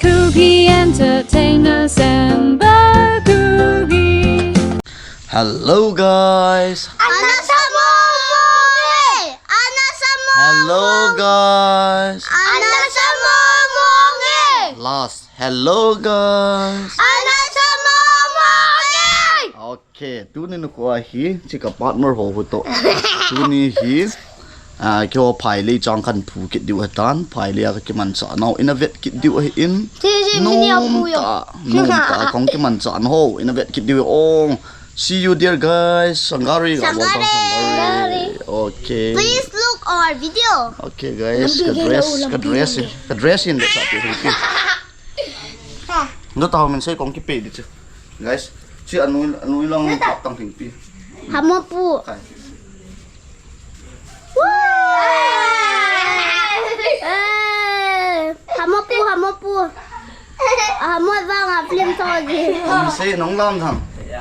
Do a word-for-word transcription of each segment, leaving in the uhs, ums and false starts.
Kuki Entertainers and Bakugi. Hello guys. Ana samong e. Ana samong. Hello guys. Ana samong e. Last. Hello guys. Ana samong e. Okay, tuni nikho hi, chika partner ho huto. Tuni hi, ah, keiho phailei chang kan phu kit diu hitan, phailei a kakimanchah nau, ina vet kit diu ahin. Nom ta, nom ta, kong kimanchah nau, ina vet kit diu ong. See you there guys, Sangari. Sangari. Okay. Please look our video. Okay guys, ka dress, ka dress, ka dress in the shop. Ndo tahu min sei kong kipe di chu. Guys, si anu, anu ilang tap tang ting pi. Hamo pu. Kai. Hamo pu, hamo pu. Hamo vang a film to ji. Kong sei nong lam thang. Okay,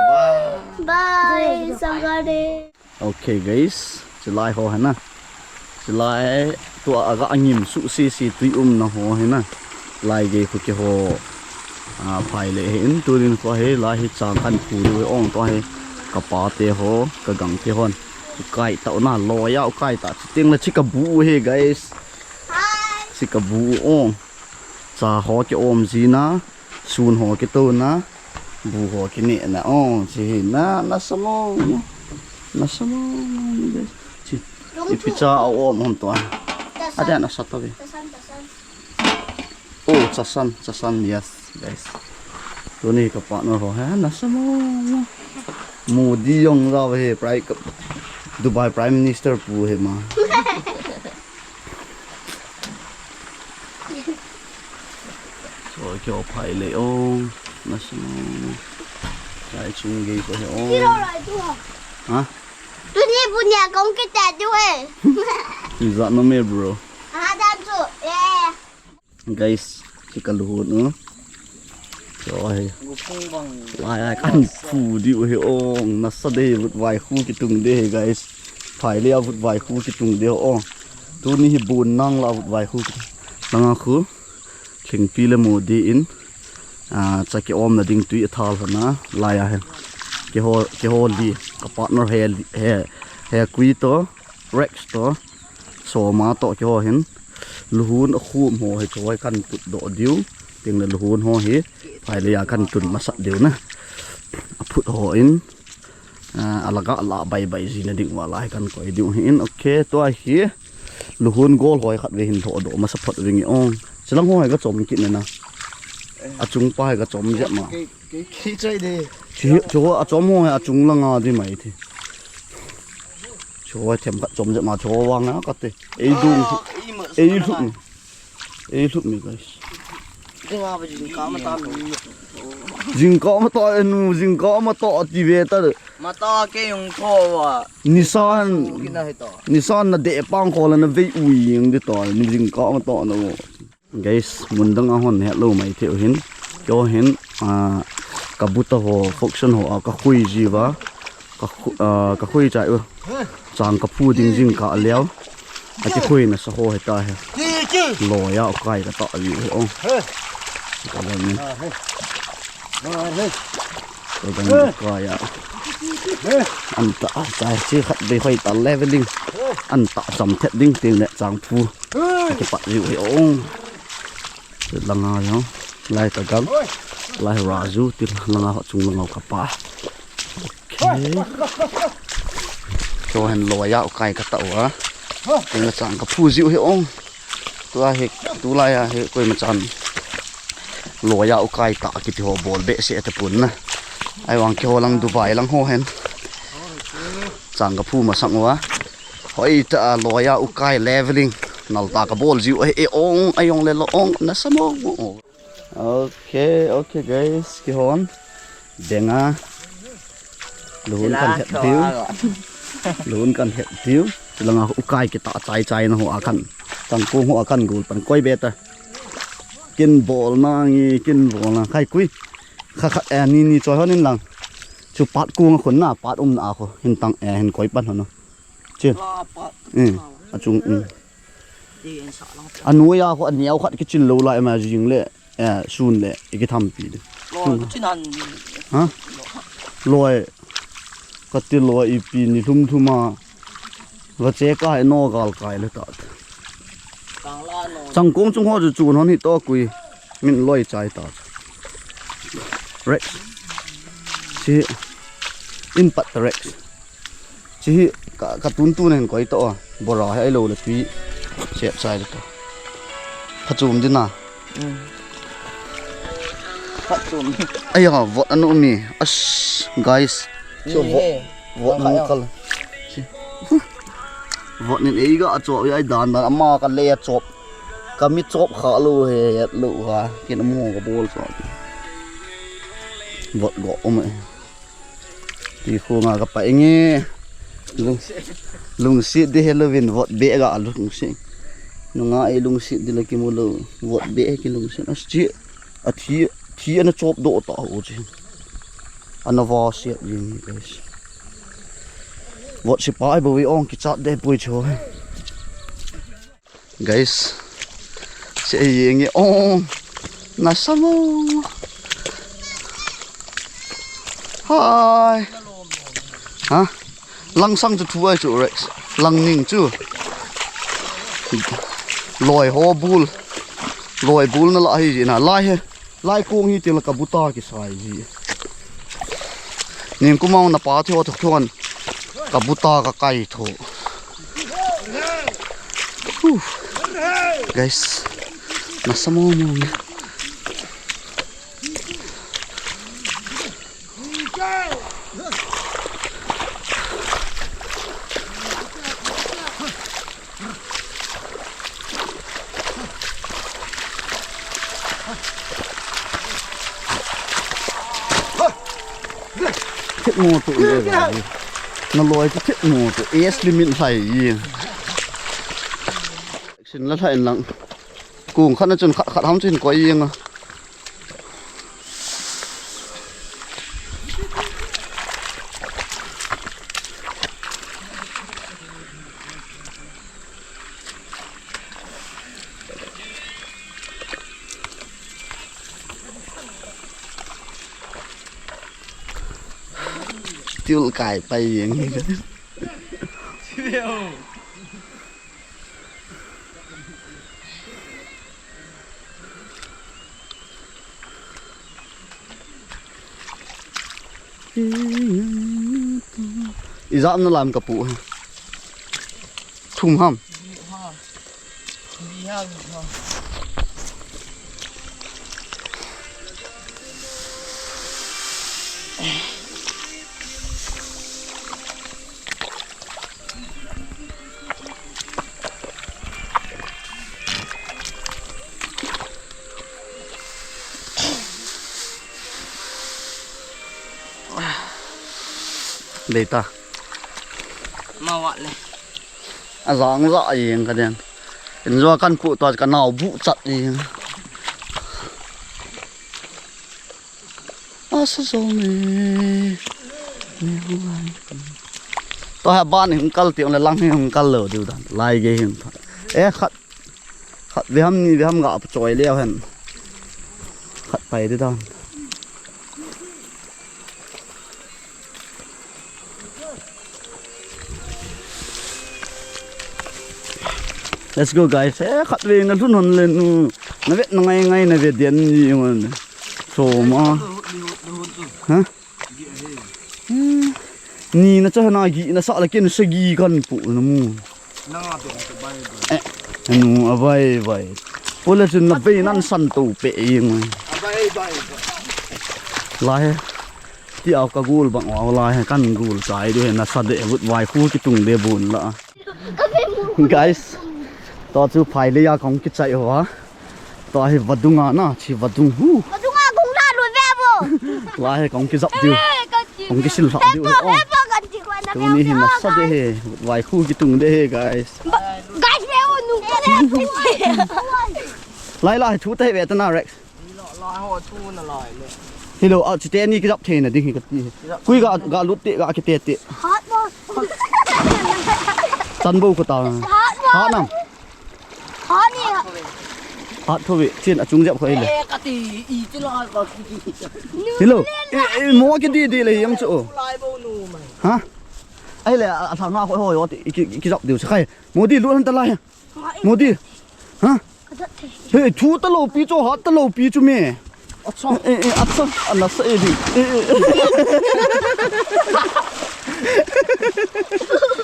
bye. Bye, Sangare. Okay, guys, chilai ho hina. Chilai tua aga angim su si si tui um na ho hina. Lai ge khu keiho, ah, phailei hin tu din ko he lai hi chang kan phu diu ong to he. Ka pa te ho, ka gang te hon. Kai ta na lo ya kai ta. Chiteng la chika bu he, guys. Chika bu ong. Cha ho ki om ji na, sun ho ki to na, bu ho ki ne na ong, chi hi na, na samong. Na samong. Chi. Ipi cha a om hom to. Ada na sa to ve. Oh, chasan, chasan, yes, guys. Tuni ka partner ho he, na samong. Modi jong ra he, Prime, Dubai Prime Minister pu he ma. So, keiho phailei ong, na samong. Lai chung gei ko he ong. Ha? Tuni punia kong kita tu eh. Is that no me, bro? Ah, dan tu. Eh. Guys, si ka luhun u. Choi. Lai ai kan phu diu hi ong, nasa de vutvai khu kitung de hi guys. Phailei a vutvai khu kitung de ong. Tuni hi bun nang la vutvai khu kitung. Langa khu. Thingpi le Modi in. Ah, cha ki om na ding tui a thal hana. Lai a he. Keiho, keiho li. Ka partner he, he, he kui to. Rex to. Soma to keiho hin. Luhun a khum ho hi choi kan put doh diu. Ting le luhun ho hi. Phailei a kan tun masat diu na. A phut ho in. Ah, alaga la bai bai ji na ding wala hi kan koi diu hin. Okay, tua hi. Luhun gol ho hi khat ve hin tho doh masa phot ve nge ong. Chilang ho hi ka chom kit na na. A chung pa hi ka chom jep ma. Kei, kei, kei chai de. Chu, chu a chom ho hi a chung langa di mai thi. Chu a them khat chom jep ma chu vang a kate. Ei dung. Ah, ei ma, ei sa lhut na. Ni. Ei lhut ni, guys. Dinga ba jingkah ma ta ni. Jingkah ma ta nu, jingkah ma ta ti ve ta. Ma ta ke yung tho wa. Nisan. Kina hi ta. Nisan na de pang ko la na vei u ying di ta. Ni jingkah ma ta na. Guys, mun dang a hon het lou mai thei u hin. Keiho hin, ah, ka buta ho, function ho, ah, ka khui ji va. Ka khu-, ah, ka khui chai u. Chang ka phu ding jingkah leo. A ki khui na sa ho he ta he. Lo ya u kai ka ta vi u he ong. Ka la ni. Ka la ni ka ya. An ta, ah, chai chi khat bei hoi ta leveling. An ta cham thet ding ting le chang phu. Ka ki pat vi u he ong. Langa yo, lai ka gang, lai Raju, ti langa ho chung langa ka pa. Okay. Cho hen lo ya u kai ka ta u a. Ting la chang ka phu ji u he ong. Tua he, tu la ya he koi ma chan. Lo ya u kai ta kiti ho bol be se ta pun na. Ai wang keiho lang Dubai lang ho hen. Chang ka phu ma sang u a. Hoi ta a lo ya u kai leveling. Nal ta ka bol ji u he e ong, ai ong le lo ong, na sa mo. Okay, okay guys, keihon. Denga. Luhun kan het diu. Luhun kan het diu. Chulanga u kai kita chai chai na ho a kan. Tangkung ho a kan gul pan koi beta. Kin bol na ngi, kin bol na. Khai kui. Kha kha, eh, ni, ni choi hon in lang. Chu pat kung khun na, pat um na khu. Hin tang, eh, hin koi pan hon. Chin. Hmm. Achung, hmm. Anu ya khu, aniau khat kichil lo lai ma jing le. Eh, sun le, i kitham pi de. Sun. Ha? Loi. Kati loi ipi ni lhum lhum a. Va che ka hai no gal kai le ta. Changkong chung ho chu chun hon hi to kui. Min loi chai ta. Rex. Si in pat ta Rex. Chi hi ka, ka tun tun hin koi to a. Bora hi ai lo le tui. Sep chai le to. Pha chum din a. Pha chum. Ai ha, vot anu mi. As, guys. So vot. Vot anu kal. Vot nin ei ga a chop ai dan dan ama ka le a chop. Ka mi chop kha lo he het lo ha. Kin amu ka bol chop. Vot go um e. Ti khu nga ka pa inge. Lung, lungsit di he lovin vot be ga lungsit. Nunga ei lungsit di la ki mu lo. Vot be ki lungsit. As chi. A thi, thi ana chop do ta ho chi. Ana va siat jing guys. Vot si pa ai bo wi ong ki chat de pui cho. Guys. Se yeng e ong. Na samo. Hai. Ha? Langsang chu thu ai chu Rex. Lang ning chu. Loi ho bul. Loi bul na la hi na lai he. Lai kong hi tila ka buta kisai hi. Ning kumang na pa thi ho thok thon. Ka buta ka kai tho. Huh. Guys. Na samo mo. Thit mo tu le ga. Na loi tu thit mo tu. Age limit lai yi. Sin la lai lang. Kung khat na chun khat khat ham chin koi yi nga. Still kai pai yeng. Ijat na lam ka pu. Thum ham. Dei ta. Mawat le. Ajang ja jeng ka den. Injo kan pu to ka nau bu chat jeng. Asa jo me. To ha ban hung kal ti le lang hung kal lo diu dan. Lai ge hung. E khat. Khat veham ni veham ga choi leo hen. Khat pai di dan. Let's go guys. Eh, khat ve na lhun hon le nu. Na vet na ngai ngai na ve den ni ngon. So ma. Ha? Hmm. Ni na cha na gi na sa la ken sa gi kan pu na mu. Na be ka bai bai. Eh, nu a bai bai. Pula chun na be nan san to pe ing. A bai bai. La he. Ti au ka gul bang au la he kan gul chai du he na sa de vut vai khu ki tung de bun la. Guys, to chu phai le ya kong ki chai ho ha. To hi vadung a na, chi vadung hu. Vadung a kong la lu ve bo. La hi kong ki zap diu. Kong ki sil hla diu. He bo kan ti ko na. Tu ni hi na sa de he, vai khu ki tung de he guys. Guys, ve o nu ko de. Lai lai, thu te ve ta na, Rex. Lai ho thu na lai le. Hello, a chu te ni kijap the na ding hi ka ti. Kijap. Kui ga, ga lut te, ga ki te te. Hot mo. Tan bo ko ta. Hot mo. Hot nam. Hot ni. Hot thu ve, chin a chung jap ko ile. Eh, ka ti, i ti lai ka ti. Hello. Eh, eh, mo ki di di le yang chu. Lai bo nu mai. Ha? Ai le, a, a thang ha ko ho yo ti, ki, ki, kijap diu sa khai. Mo di lut han ta lai. Mo di. Ha? He, thu ta lo pi chu, hat ta lo pi chu me. Acha. Eh, eh, acha. Ana sa e di. Eh, eh.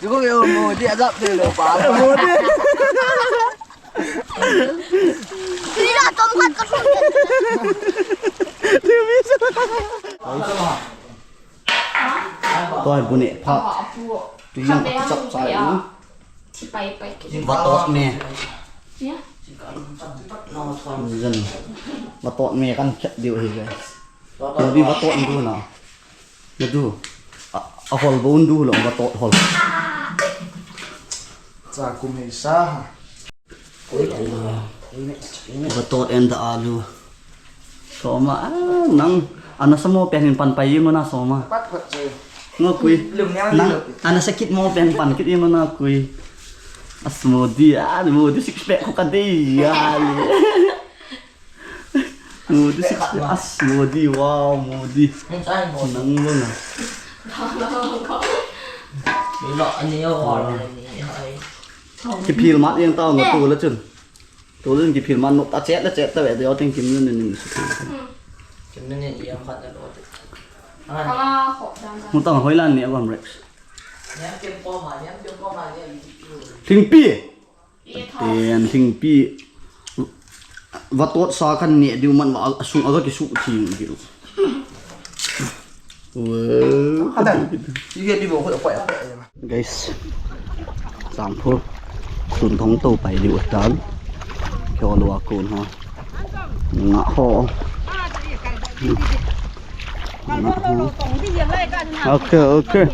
Digo yo, mo di ajap de lo pa. Mo di. Ila tom khat ka thum. Toi bu ne pha. Tu yang ka chap chai na. Vatot me. Zen. Vatot me kan khet diu hi, guys. Mo di vatot du na. Na du. A, a hol bo du lo vatot hol. Cha kum hei sa. Vatot and alu. Soma, ah, nang, ana sa mo pen hin pan pai mo na Soma. Pat pat je. Ngo kui. Lum nyang. Nang, ana sa kit mo pen pan kit mo na kui. As mo di, ah, mo di six pack ko ka de ya. Mo di six pack, as mo di, wow, mo di. Nang mo na. Ni lo, ani yo, ani yo. Kiphil mat jeng tao nga tu la chun. Tu la chun kiphil mat, no ta chet la chet ta ve, de ting kim nun nin. Kim nun nin yang khat na lo. Mu tang hoi lan ni avam Rex. Nyam kim ko ma, nyam kim ko ma, nyam. Thingpi. Ten thingpi. Vatot sa kan ne diu man va asung aga kisu thing diu. Wow. Hadan. Sige, di bo ko ko. Guys, Sangphu. Sun thong to pai diu tan. Kyo lo a kun ho. Nga ho. Nga ho. Okay, okay.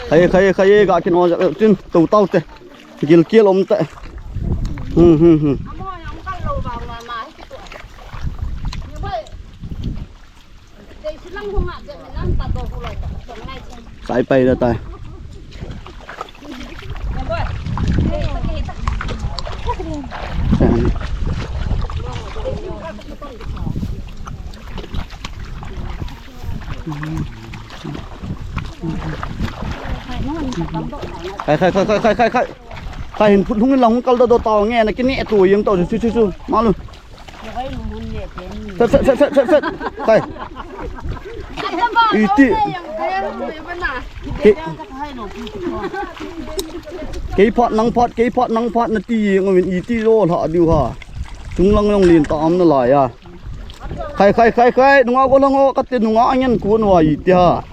Khai, khai, khai, ga kin o tin to tau te. Gilkial om ta. Hmm, hmm, hmm. Sai pai da tai. Khai, khai, khai, khai, khai, khai, khai. Khai hin phut hung in la hung kal da do tao nge na kine tu yeng tao chu, chu, chu, chu. Malu. Fet, fet, fet, fet, fet, fet. Khai. Iti. Ke, kei phat, nang phat, kei phat, nang phat na ti yeng uvin iti lo lha diu ha. Chung lang jong lin ta am na lai a. Khai, khai, khai, khai, nunga ko lang o, kate nunga angen ko nua iti ha.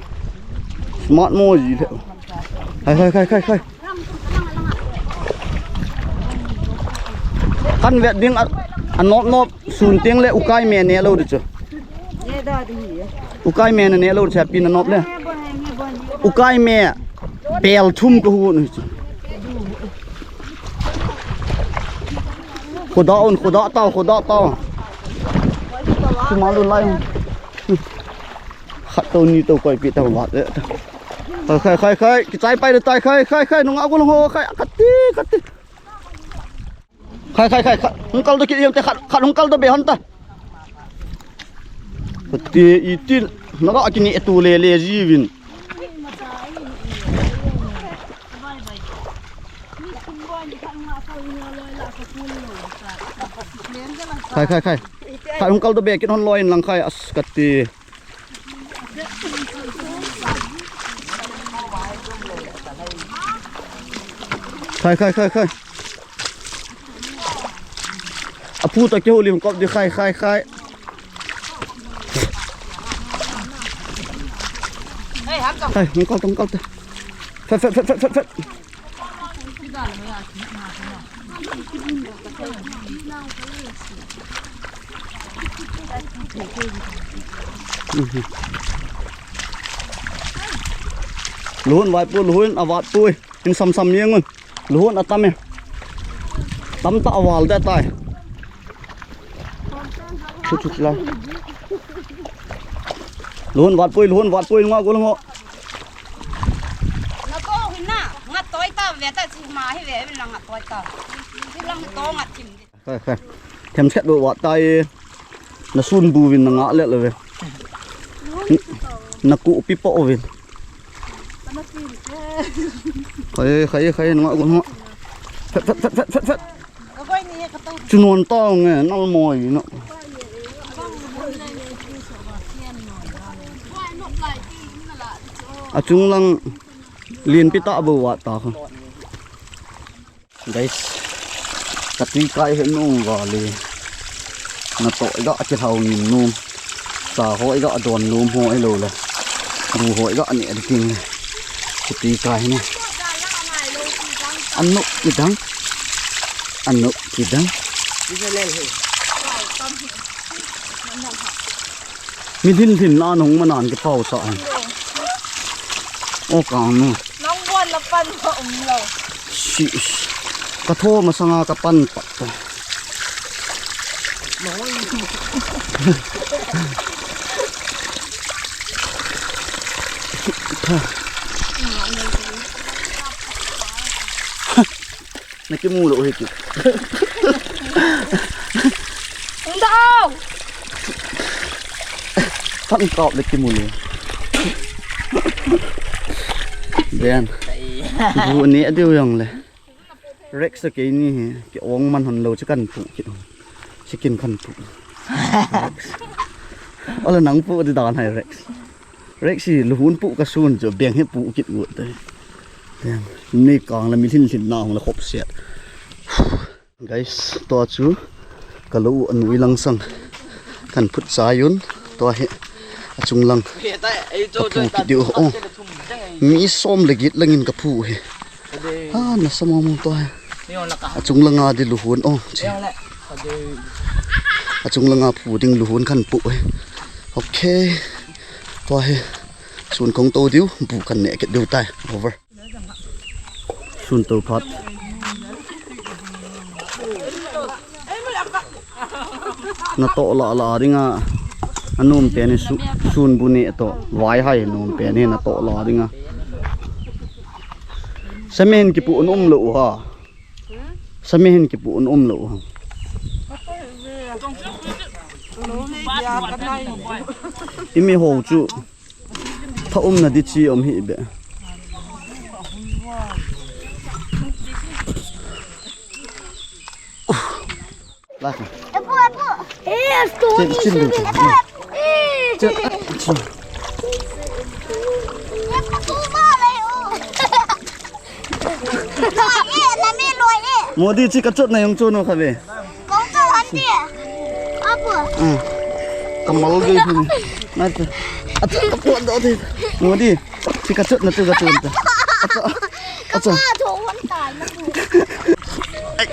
Smart mo ji le. Khai, khai, khai, khai, khai. Kan vet ding a, a nop nop sun teng le ukai me ne lo di chu. Ukai me ne lo di chu, pi na nop le. Ukai me pel thum ko hu nu chu. Khoda on, khoda tao, khoda tao. Chu ma lu lai. Khat to ni to koi pi tao vat le. Khai, khai, khai, khai, kichai pai le tai, khai, khai, khai, nunga ko lang ho, khai, khat ti, khat ti. Khai, khai, khai, khat. Hung kal do kit yam te khat, khat hung kal do be han ta. Khat ti iti, naga kine tu le le jiuvin. Khai, khai, khai. Khat hung kal do be kit hon loi in lang khai as khat ti. Khai, khai, khai, khai. Apu ta ke ho lim kop di khai, khai, khai. Khai, hung kal, hung kal ta. Fet, fet, fet, fet, fet, fet. Luhun vai pu, luhun avat pu. In sam sam yang un. Luhun atam e. Tam ta aval de tai. Chu chu la. Lun vat pui, lun vat pui, nga gol ngo. Na ko hin na, nga toi ta ve ta chi ma hi ve, ve na nga toi ta. Chi lang to nga thim. Khai, khai. Them set bu vat tai. Na sun bu vin na nga le le ve. Na ku pi po vin. Khai, khai, khai, nga gol ngo. Fet, fet, fet, fet, fet, fet. Chu non ta nge, nal moi na. Achung lang lien pi ta bu vat ta kho. Guys, ka tui kai he nung vale. Na to ga ki hau ngin num. Sa ho ga don num ho ilo le. Bu ho ga ne ding. Ka tui kai ne. Anu kidang. Anu kidang. Mi lhin lhin na nong manan ki pau sa. O kang nu. Nong bon la pan ko um lo. Sis. Ka tho masanga ka pan pat. Na kimu lo hi ki. Unda au. Pan kap le kimu lo. Den. Bu ne adiu yang le. Rex sa kei ni hi, ki ong man hon lo chi kan pu ki. Chicken kan pu. Ola nang pu di dan hai Rex. Rex si luhun pu ka sun chu beng he pu kit ngut te. Ni kang la mi lhin lhin na hong la khop siat. Guys, to chu ka lo u anui lang sang kan phut chai un to hi achung lang ka phu kit diu. Oh, mi som le get langin ka phu hi. Ha, na sa mo mo to hi. Achung langa di luhun, oh, chi. Achung langa phu ding luhun kan pu hi. Okay. To hi sun kong to diu, bu kan ne kit diu tai. Over. Sun to phat. Na to la la dinga. Anum pen ni su, sun bu ne to. Vai hai num pen ni na to la dinga. Samen ki pu num lo ha. Samen ki pu num lo ha. Imi ho chu. Tha umna di chi um hi be. Lak. Apu, apu. Eh, astu ni. Chin, chin, chin. Apu, eh. Chin, chin. Apu, ma le o. Loi e, na mi loi e. Modi chi ka chot na yong chon o kha ve. Kong chot han ti. Apu. Ah. Kamal gei hi. Na te. Acha, apu do te. Modi. Chi ka chot na tu ka chot na. Acha. Acha. Ka ma tho hon tai na pu. Ai.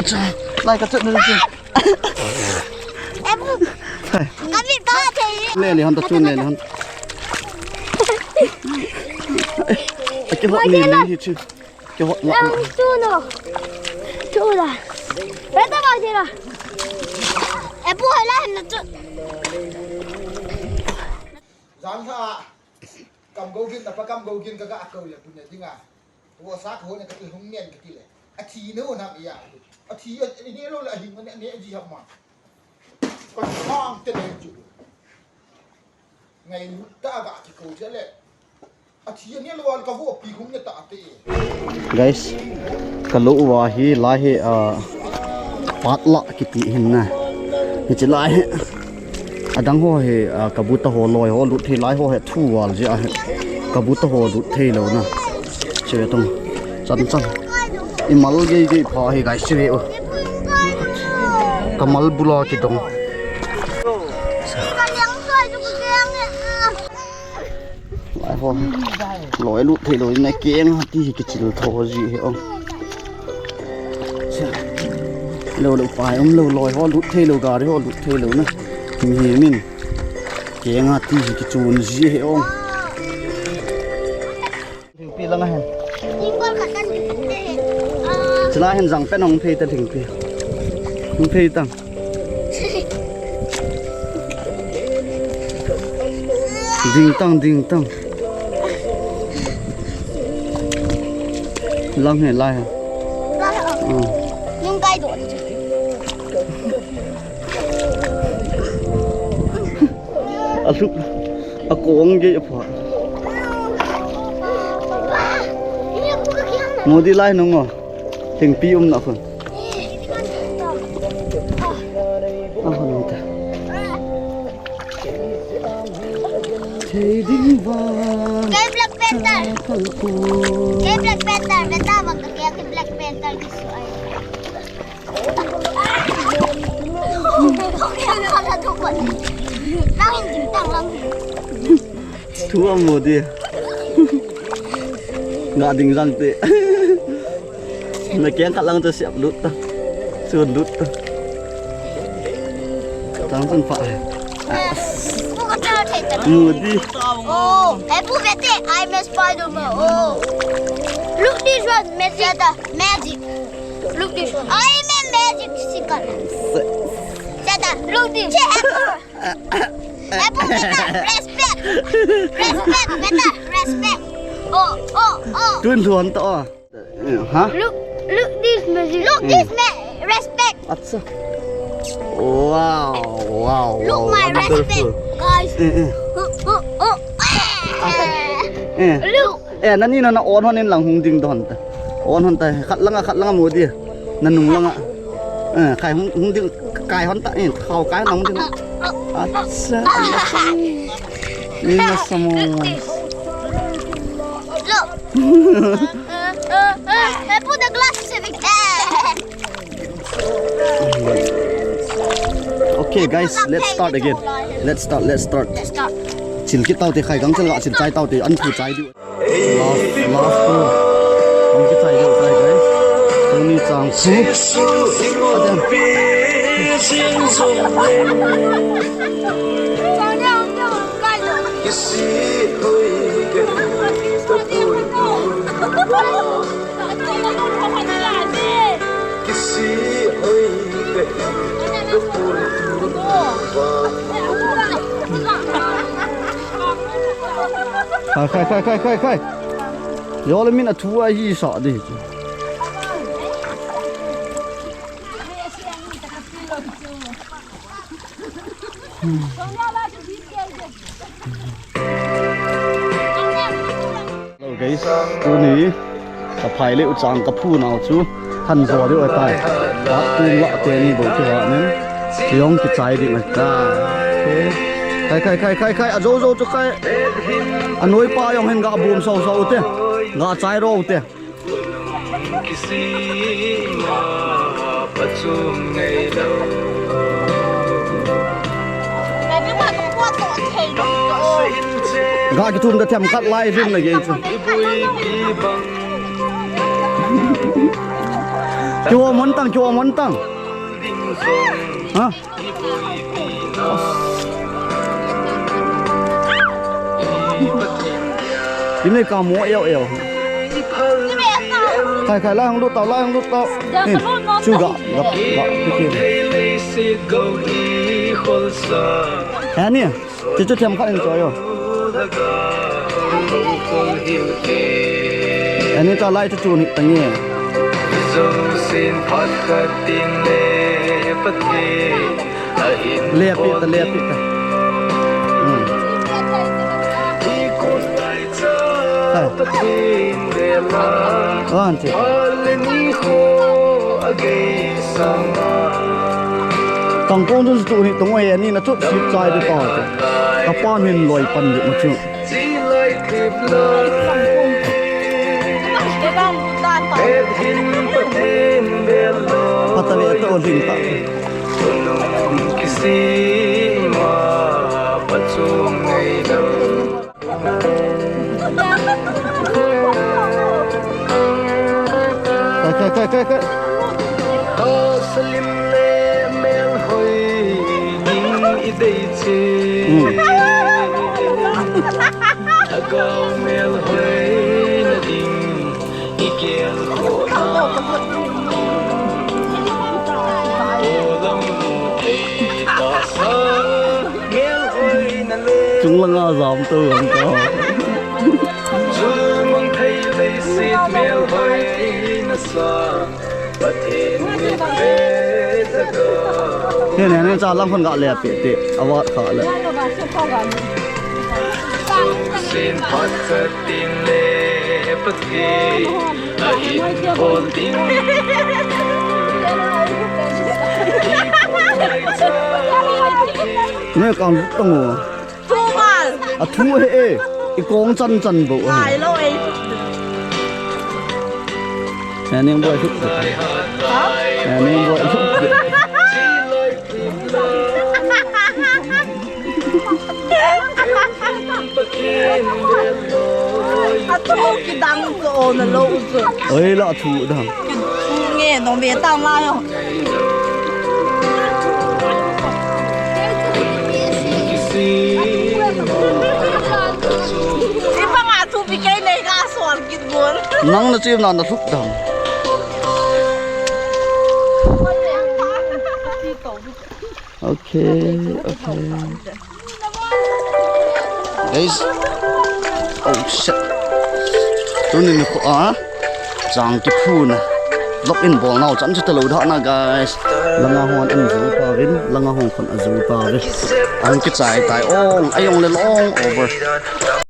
Acha. Lai ka chot na tu. Apu. Hai. Ka mi ka te. Le le han ta chun le le han. Ai. Ai ke ho ni ni hi chu. Ke hot la. Lang chu no. Chu la. Re ta ba ji la. E pu la na chu. Jan ha. Kam go gin na pa kam go gin ka ga ko le pu ne dinga. Wo sa ko ne ka ti hung ngen ka ti le. A thi no na ya. A thi a ni lo la hing ne ne ji ha ma. Ka hang te ne chu. Ngai lu ta ga ki ko je le. Guys, ka lo uva hi lai hi, ah, patla kiti hin na. Hichi lai hi. Adang ho hi, ah, kabuta ho loi ho lut hi lai ho hi thu val jia hi. Kabuta ho lut thei lo na. Chive tong. Chan chan. I mal gei gei pha hi guys chive o. Ka mal bula kidong. Lai ho. Loi lut thei lo na keng ha ti hi kichil tho ji hi ong. Lo lo pai um lo loi ho lut thei lo gari ho lut thei lo na. Mi hi min. Keng ha ti hi kichun ji hi ong. Thingpi lang a hen. Chila hen jang pen hong phei ta thingpi. Hong phei tang. Ding tang, ding tang. Lang he, lai he. Nung kai do. A lup, a kong ge a pha. Modi lai nung o. Thingpi um na khun. A khun ta. Thei ding vang. Kei Black Panther. Kei Black Panther. Beta bang kei Black Panther kisu ai. Thu a mu di. Nga ding jang te. Na keng khat lang chu siap lut ta. Chun lut ta. Tang chun pha. Mu di. Oh, Apple Vete, I'm a Spider-Man. Oh. Look this one, Vegeta, magic. Look this one. I'm a magic sticker. Vegeta, look this. Apple Vete, respect. Respect, Vete, respect. Oh, oh, oh. Tun luan to. Ha? Look, look this, magic. Look this, ma-, respect. Acha. Wow, wow, look wow, my wonderful. Respect, guys. Eh, eh. Oh, oh, oh. Eh. Look. Eh, nani na na on hon in lang hung ding don ta. On hon ta. Khat langa, khat langa mu di. Na nung langa. Eh, kai hung, hung ding, kai hon ta. Eh, khao kai hon hung ding. Acha. Ni na samo. Look. Uh, uh, uh, put the glasses in the. Okay, guys, let's start again. Let's start, let's start. Let's start. Chil kit tau te khai gang chal ga chil chai tau te an thu chai diu. Last, last two. An ki chai diu chai, guys. Tuni chang su. Adan. Khai, khai, khai, khai, khai, khai. Yo le min a thu a hi sa di chu. Hello guys, tuni ka phai le u chang ka phu nau chu han zo diu atai. Ka tu la te ni bo ki wa nen. Ki yong ki chai ding atai. Khai, khai, khai, khai, khai, a zo zo chu khai. A noi pa yong hen ga bum so so te. Ga chai ro te. Ga kithum ta themkhat lai rim na gei chu. Kiwa mon tang, kiwa mon tang. Ha? Kim nei ka mo eo eo. Khai khai, lai hung lut tau, lai hung lut tau. Eh, chu ga, ga, ga, ga. Ani, chu chu themkhat in choi o. Ani ta lai chu chu ni tange. Lepi ta, lepi ta. Hmm. Hai. Auntie. Tangkong chu tu ni tong e, ani na chu sip chai de ta. Ka pa min loi pan de ma chu. Pata ve to ling ta. Khai, khai, khai, khai, khai. Salim le melhoi ding i dei che. Hmm. Agao melhoi na ding i kel ko na. Olam nu thei ta sa melhoi na Chunglanga jam to jam to. Chulmang thei leiset melhoi nasa, Pathen mitvet a ga. Hene, hene, cha lang khon ga le pe te, awat kha le. Sin phat khat tin le Pathen a in bol ding. Ne kang tong o. Thu mal. A thu he e. I kong chan chan bo. Ngai lo e. Neng boi thu. Ha? Neng boi thu. A thu kidang ko na lo chu. Oi la thu dang. Thu nge nong ve tang lai o. Ipa nga thu pi kei nei ka sol kit gon. Nang na chim na na thup dam. Okay, okay. Guys. Oh shit. Tunin khu a. Chang kiphuna. Vlog in bol nau chan chu talou dha na, guys. Langa hon an zo ta vin, langa hon khon a zo ta vin. An kichai tai ong, ayong le long over.